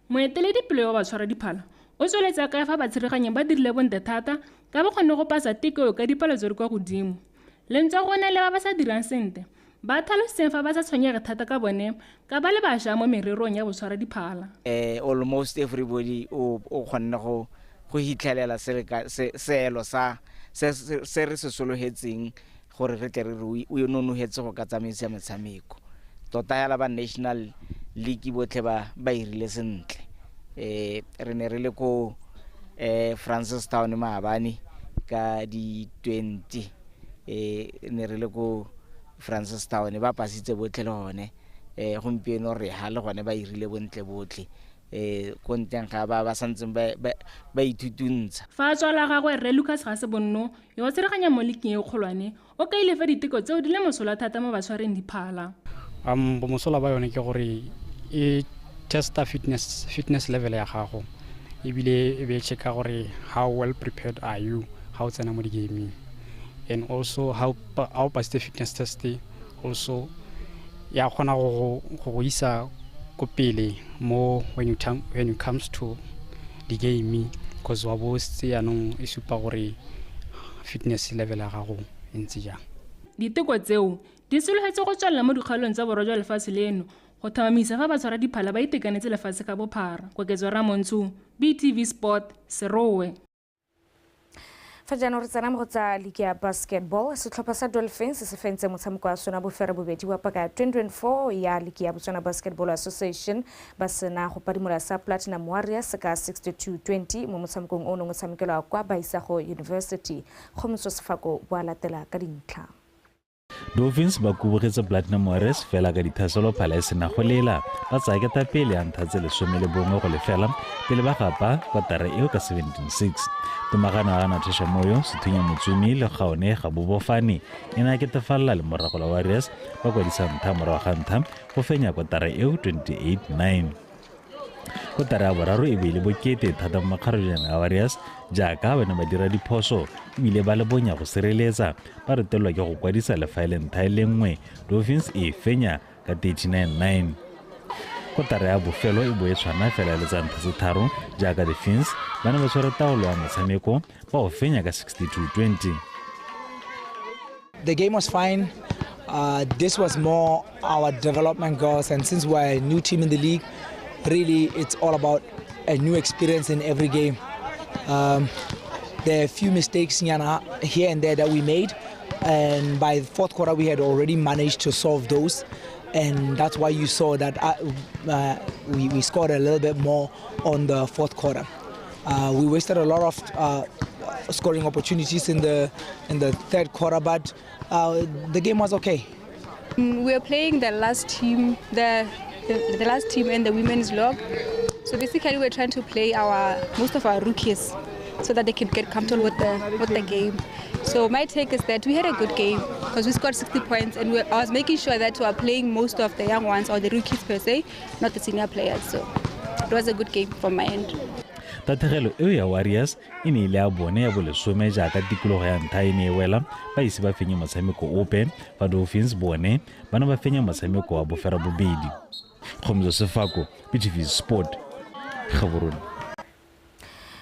Moeteledipele wa batshwaradiphala o tsweletse ka fa batshereganyeng ba dirile bontle thata ka ba kgonne go pasa teko ka dipalo tse di kwa godimo. Le ntswa go na le ba ba sa dirang sentle ba tlhalositseng fa ba sa tshwenyege thata ka bone ka ba le bašwa mo mererong ya botshwaradiphala. Almost everybody o kgonne go hitlhelela seelo sa se re se sologetseng gore re tle re re o nonogetse go ka tsamaisa metshameko. Tota hela ba National League botlhe ba irile sentle. Re ne re le ko Francistown maabane ka di 20 ne re le ko Francistown ba pasitse botlhe le gone gompieno re ha le gone ba irile bontle botlhe ko ntleng ga ba santseng ba ithutuntsha. Fa a tswa la gagwe Rre Lucas Gasebonno yo o tsereganya mo liking e kgolwane o kaile fa diteko tseo di le mosola thata mo batshwareng diphala. Bomosola ba yone ke gore e testa fitness level ya gago ebile e be checka gore how well prepared are you ha o tsena mo di-gaming and also how pass the fitness test also ya kgona go go isa ko pele mo when you comes to the game because wa bo se yanong e supa gore fitness level ya gago e ntse jang. Diteko tseo di sologetse go tswelela mo dikgaolong tsa borwa jwa lefatshe leno go tlhomamisa fa batshwaradiphala ba itekanetse lefatshe ka bophara. Koketso Ramontsho, BTV Sport, Serowe. Fa jaanong re tsena mo go tsa league ya basketball, setlhopha sa Dolphins se fentse motshameko wa sona bofera bobedi wa paka ya 2024 ya league ya Botswana Basketball Association ba sena go padimola sa Platinum Warriors ka 62-20 mo motshamekong o neng o tshamekelwa kwa Baisago University. Kgomotso Sefako bo a latela ka dintlha. Dolphins ba kubogetse Platinum Warriors fela ka dithaselo phala e sena go lela ba tsaya ketapele ya ntlha tse 11-0 pele ba gapa kwatara eo ka 17-6. Tomagano ya Natasha Moyo, Sethunya Motsumi le Gaone Gabobofane e ne a ketefalela le morago la Warriors ba kwadisa ntlha morago ga ntlha go fenya kwatara eo 28-9. Kotara ya boraro e be e le bokete thata mo makgarejana a Warriors jaaka ba ne ba dira diphoso ebile ba le bonya go sireletsa, ba retelelwa ke go kwadisa lefaele ntlha e le nngwe. Dolphins e fenya ka 39-9. Kotara ya bofelo e bo e tshwana fela le tsa ntlha tse tharo jaaka the Fins ba ne ba tshwere taolo ya motshameko ba o fenya ka 62-20. The game was fine. This was more our development goals, and since we're a new team in the league, really it's all about a new experience in every game. There are a few mistakes here and there that we made, and by the fourth quarter we had already managed to solve those, and that's why you saw that we scored a little bit more on the fourth quarter. We wasted a lot of scoring opportunities in the third quarter, but the game was okay. We are playing the last team, the last team in the women's log. So basically, we're trying to play most of our rookies so that they can get comfortable with the game. So my take is that we had a good game because we scored 60 points, and I was making sure that we are playing most of the young ones or the rookies per se, not the senior players. So it was a good game from my end. Tatlhegelo eo ya Warriors e ne e le ya bone ya bolesome jaaka tikologo ya ntlha e ne e wela ba ise ba fenye motshameko ope, fa Dolphins bone ba ne ba fenya motshameko wa boferabobedi. Kgomotso Sefako, BTV Sport, Gaborone.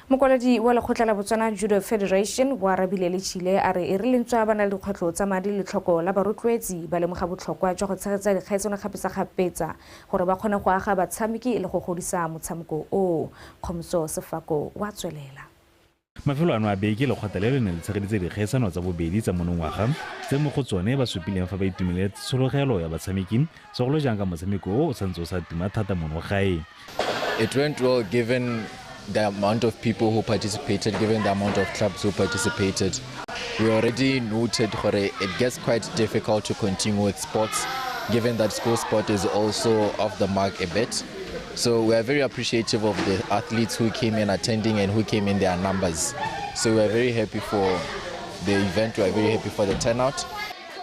Mokwaledi wa lekgotla la Botswana Judo Federation wa arabile le Chile a re e re lentswe ba na le dikgwetlho tsa madi le tlhoko la barotloetsi ba lemoga botlhokwa jwa go tshegetsa dikgaisano kgapetsa-kgapetsa gore ba kgone go aga batshameki le go godisa motshameko o. Kgomotso Sefako wa tswelela. Mafelo ano a beke lekgotla le le ne le tshegeditse dikgaisano tsa bobedi tsa monongwaga tse mo go tsone ba supileng fa ba itumeletse tshologelo ya batshameki, segolo jang ka motshameko o o santse o sa tuma thata mono gae. It went well given the amount of people who participated, given the amount of clubs who participated. We already noted it gets quite difficult to continue with sports, given that school sport is also off the mark a bit. So we are very appreciative of the athletes who came in attending and who came in their numbers. So we are very happy for the event, we are very happy for the turnout.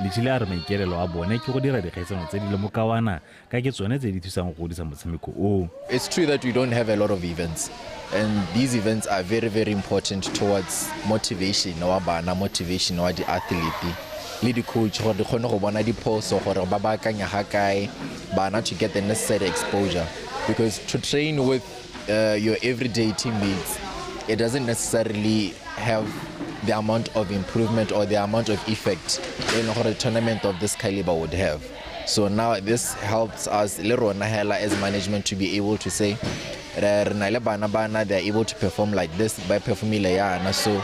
Lechile a re maikaelelo a bone ke go dira dikgaisano tse di le mokawana ka ke tsone tse di thusang go godisa motshameko o. It's true that we don't have a lot of events, and these events are very, very important towards motivation wa bana, motivation wa di-athlete le di-coach gore di kgone go bona diphoso gore ba baakanya ga kae bana to get the necessary exposure. Because to train with your everyday teammates, it doesn't necessarily have the amount of improvement or the amount of effect in a tournament of this caliber would have. So now this helps us, le rona hela as management, to be able to say, re na le bana bana, they are able to perform like this by performing yana. So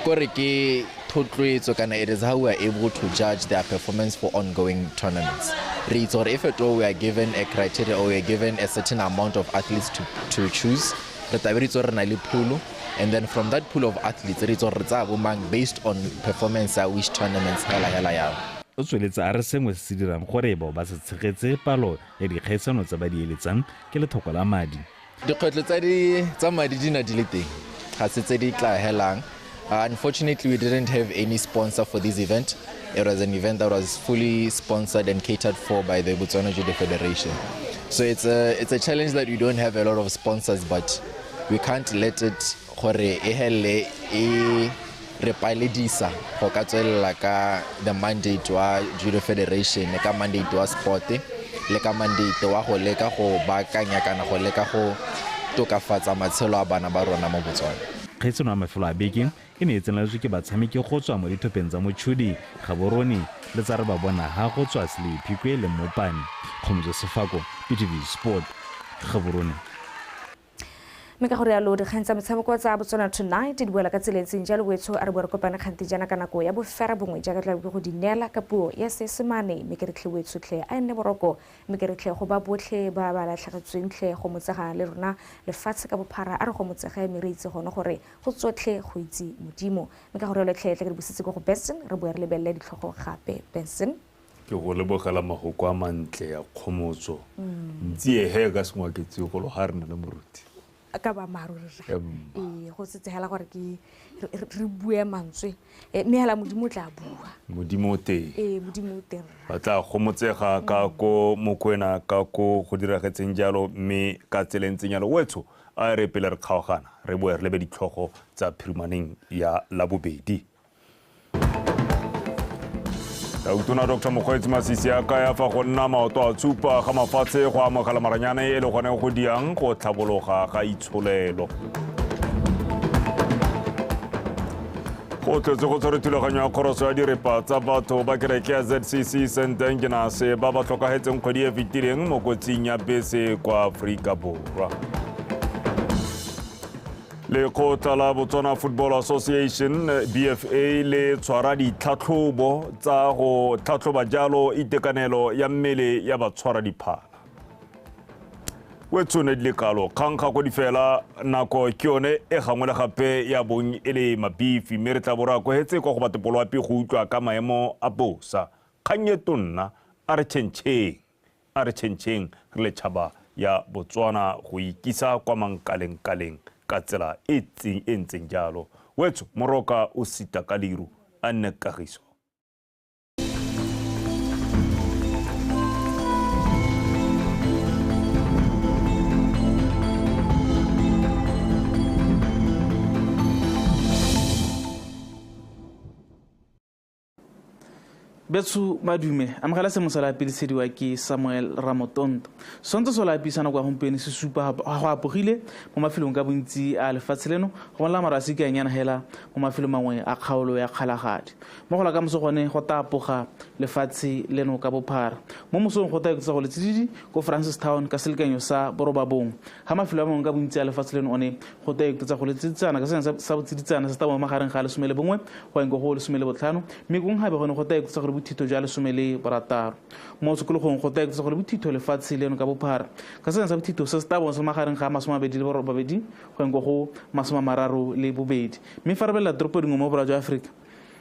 kore ke thotloetso kana it is how we are able to judge their performance for ongoing tournaments. Re itse gore if at all we are given a criteria or we are given a certain amount of athletes to choose, re tla be re itse gore re na le pool, and then from that pool of athletes re itse gore re tsaya bo mang based on performance ya which tournaments hela hela yao. O tsweletse a re sengwe se se dirang gore bao ba se tshegetse palo ya dikgaisano tse ba di eletsang ke letlhoko la madi. Dikgwetlho tsa madi di na di le teng, ga se tse di tla helang. Unfortunately, we didn't have any sponsor for this event. It was an event that was fully sponsored and catered for by the Botswana Judo Federation. So it's a challenge that we don't have a lot of sponsors, but we can't let it gore e hele e re paledisa go ka tswelela ka the mandate wa Judo Federation, ka mandate wa sport, le ka mandate wa go leka go baakanya kana go leka go tokafatsa matshelo a bana ba rona mo Botswana. Kgaisano ya mafelo a beke e ne e tseneletswe ke batshameki go tswa mo dithopheng tsa Mochudi, Gaborone le tsa re ba bona ha go tswa Selebi Phikwe le Mopane. Kgomotso Sefako, BTV Sport, Gaborone. Mme ka gore yalo dikgang tsa metshameko tsa Botswana Tonight di boela ka tsela e ntseng jalo wetsho a re bo re kopane kgante jaana ka nako ya bofera bongwe jaaka tla go di neela ka puo ya Seesemane. Mme ke re tlhe wetsho tlhe a nne boroko, mme ke re tlhe go ba botlhe ba ba latlhegetsweng tlhe go motsega le rona lefatshe ka bophara a re go motsege mme re itse gone gore go tsotlhe go itse Modimo. Mme ka gore yalo tlhe tle ke re busetse ko go Benson re boe re lebelele ditlhogo gape. Benson, ke go lebogela mahoko a mantle ya Kgomotso. Ntsie he ka sengwaketse golo ga re na le moruti. Ka boammaaruri rra. Ee, go setse hela gore ke re bue mantswe, mme hela Modimo o tla bua. Modimo o teng. Ee, Modimo o teng. Ba tla gomotsega ka ko Mokwena ka ko go diragetseng jalo, mme ka tsela e ntseng jalo. Wetsho, a re pele re kgaogana re boe re lebe ditlhogo tsa phirimaneng ya Labobedi. Tautona Dr. Mokgweetsi Masisi a kaya fa go nna maoto a tshupa ga mafatshe go amogela maranyane e le gone go diang go tlhabologa ga itsholelo. Go tletse go tshwere thulaganyo ya kgoroso ya direpa tsa batho ba kereke ya ZCC St. Engenas ba ba tlhokagetseng kgwedi e fetileng mo kotsing ya bese kwa Aforika Borwa. Lekgotla la Botswana Football Association BFA le tshwara ditlhatlhobo tsa go tlhatlhoba jalo itekanelo ya mmele ya batshwara diphala. Wetsone di le kalo kgang ga go di fela nako ke yone e gangwe le gape ya bong e le mabifi, mme re tla bo re akohetse kwa go batepoloapi go utlwa ka maemo a bosa. Kgang e tonna a re tšhentšheng, a re tšhentšheng re le tšhaba ya Botswana go ikisa kwa mankalengkaleng ka tsela e ntseng jalo. Wetso moroka o sita ka leru a nne kagiso. Betsu madume amogela se mosala pele ke Samuel Ramotonto. Sontso sola pisana kwa gompieno se supa go apogile mo mafelong ka bontsi a lefatshe leno go bona marasi ke anyana hela mo mafelong mangwe a kgaolo ya Kgalagadi. Mo go la ka moso gone go ta apoga lefatshe leno ka bophara. Mo mosong go ta eketsa go letsididi ko Francistown ka selekanyo sa borobabong. Ha mafelo a mangwe ka bontsi a lefatshe leno one go ta eketsa go letsiditsana ka sena sa botsiditsana se ta mo magareng ga 11 go ya go 15 mme kong gape gone go ta eketsa go bothito jwa 16. Mo tshokologong go ta eketsa gore bothito lefatshe leno ka bophara ka sena sa bothito se se ta bong se magareng ga 28 go ya go 32. Mme fa re belela toropo dingwe mo borwa jwa Aforika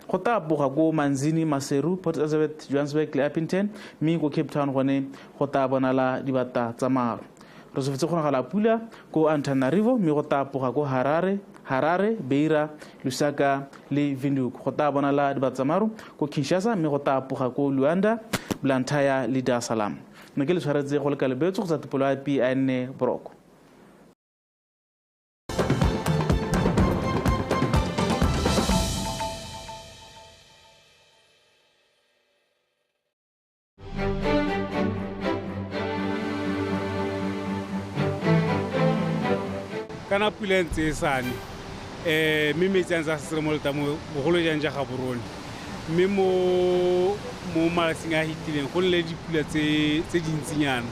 go ta apoga ko Manzini, Maseru, Port Elizabeth, Johannesburg le Upington, mme ko Cape Town gone go ta bonala dibata tsa maru. Re solofetse kgonagala pula ko Antananarivo, mme go ta apoga ko Harare, Beira, Lusaka le Windhoek. Go ta bonala dibata tsa maru ko Kinshasa, mme go ta apoga ko Luanda, Blantyre le Dar es Salaam. Mme ke le tshwaretse go leka lebetso go tsa tepolo ya PN Boroko. Kana pula e ntse e sane, mme metsi a ntse a setse mo letamong bogolo jang ja Gaborone. Mme mo malatsing a fetileng go nne le dipula tse dintsinyana.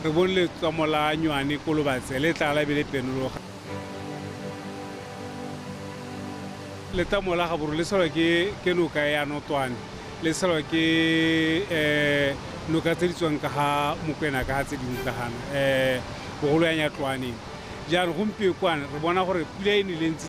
Re bone letswamo la Nywane ko Lobatse le tlala be le penologa. Letamo la Gaborone le tshelwa ke noka ya Notwane, le tshelwa ke noka tse di tswang ka ga Mokwena ka ga tse dingwe ka gana, bogolo ya Nyatlwaneng. Jaanong gompieno kwana re bona gore pula e nele ntsi